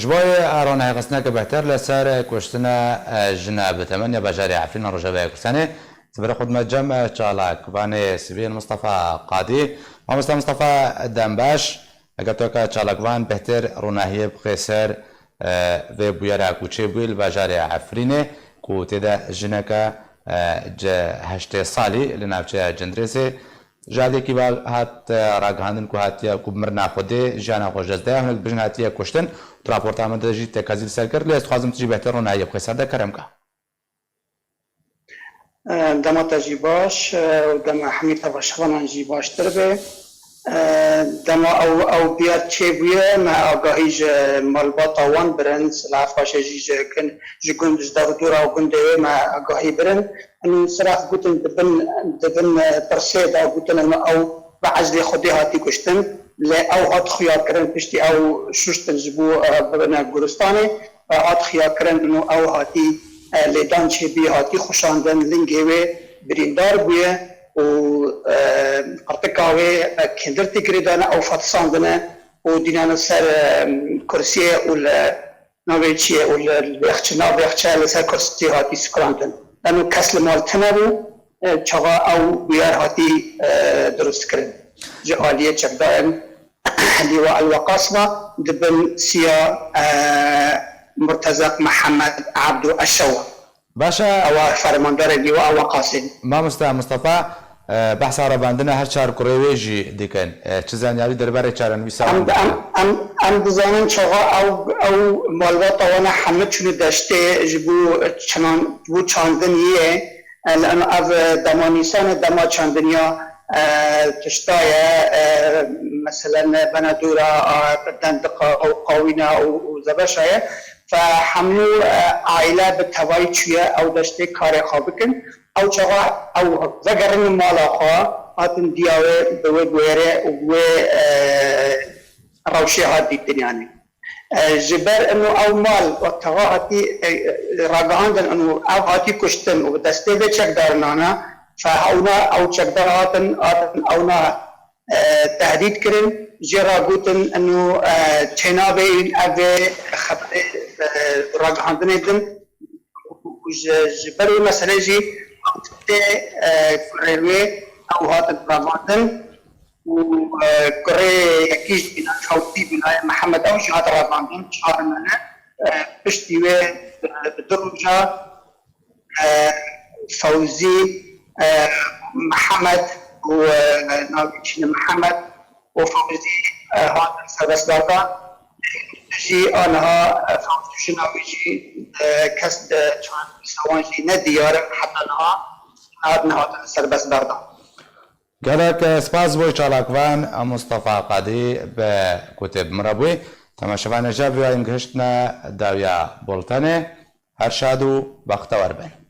Ji bo yê ronahîxistineke bihtir li ser kuştina jina bi temenê bajarê Efrîna Rojavayê Kurdistanê, sibirê xwe dime cem çalakvanê sivîl Mistefa Qadî. Mamoste Mistefa, dem baş. Eger tu weke çalakvan bihtir ronahiyê bixê ser vê bûyera ku çêbûyî li bajarê Efrînê, ku tê de jineke ji heştê salî li navçeya Cindirêsê, ji aliyekî ve hat ragihandin ku hatiye, ku mirina Xwedê jiyana xwe ji dest daye, hinek bijin hatiye kuştin. Tu raporta min de jî tekazî li ser kir, lê ez dixwazim tu jî bêhtir ronahiyê bixî ser de, kerem ke. Dema te jî baş û dema hemî tevaşevanan jî baştir be. Dema ew ew biyar çêbûye, me agahî ji malbata wan birin, silav paşê jî ji kin ji gund, ji dev û dora gundê wê me agahî birin. Û siref gotin di bin, di bin, e, pirsê de gotin, û ew bi eclê Xwedê hatî kuştin, lê ew hat xuyakirin, piştî ew şuştin ji bo, e, bibine goristanê, e, hat xuyakirin û ew hatî, e, lêdan çêbî, hatî xuşandin, lingê wê birîndar bûye û, e, qirtika wê, e, kindirtî girêdane, ew fetisandine û dînane ser, e, kursiyê û li navê çi ye û li, li bêxçe, nav bêxçe li ser kursî hatî sikirantin. Lano kes li mal tune bû, e, çaxa ew bûyer hatî, e, dirustkirin. Ji aliyê çekdayên Lîwa El Weqas ve di bin siya, e, Murtezek Mihemed Ebdo Eşewa. Baş e. Ewa fermandarê Lîwa El Weqasê. Mamoste Mistefa, e, behsa revandina her çar kurê wê jî dikin. E, çi zanyarî derbarê çarenivîsa wan dikin? Em, em, em, em dizanin çaxa ew, ew malbata wan hemî çûne deştê ji bo çinan, ji bo çandiniyê. E, li em ev dema nîsan e, dema çandiniya, e, tişta ye, e, meselen bena dora, e, dendiqa û qawîna û, û zebeşa ye. Fe hemû, e, aîle bi tevayî çûye ew deştê karê xwe bikin. Ew çaxa ew vegerin mala xwe, hatin diya wê bi wê bûyerê û bi wê, e, rewşê hat dîtin yanî. E, ji ber ino ew mal û texa hatî, e, e, ragihandin û ev hatî kuştin û bi destê vê çekdarinan e, fe ewna ew çekdar hatin, hatin ewna, e, tehdîd kirin, jê re gotin ino, e, çênabê ev ê xeberê, e, ragihandinê din û ji, ji ber wê meselê jî tê, e, kurê wê ew hatin revandin û, e, kurê yekî jî bîna Fewzî bînayê Mihemed ew jî hat revandin, çar mene. E, piştî wê, e, bi du roja, e, Fewzî, e, Mihemed û, e, navê çi ne Mihemed û Fewzî, e, hatin serbestberdan. Jî aniha, e, Fewzî û jina wî jî, e, kes, e, çarenivîsa wan jî ne diyar in heta niha, niha nehatin serbestberdan. Gelek, e, spas bo çalakvan Mustafa Qadî be ku tê bi min re bûyî. Temaşevanê ji vê yayîn gihiştine dawiya bultenê. Her şad û bextewar bin.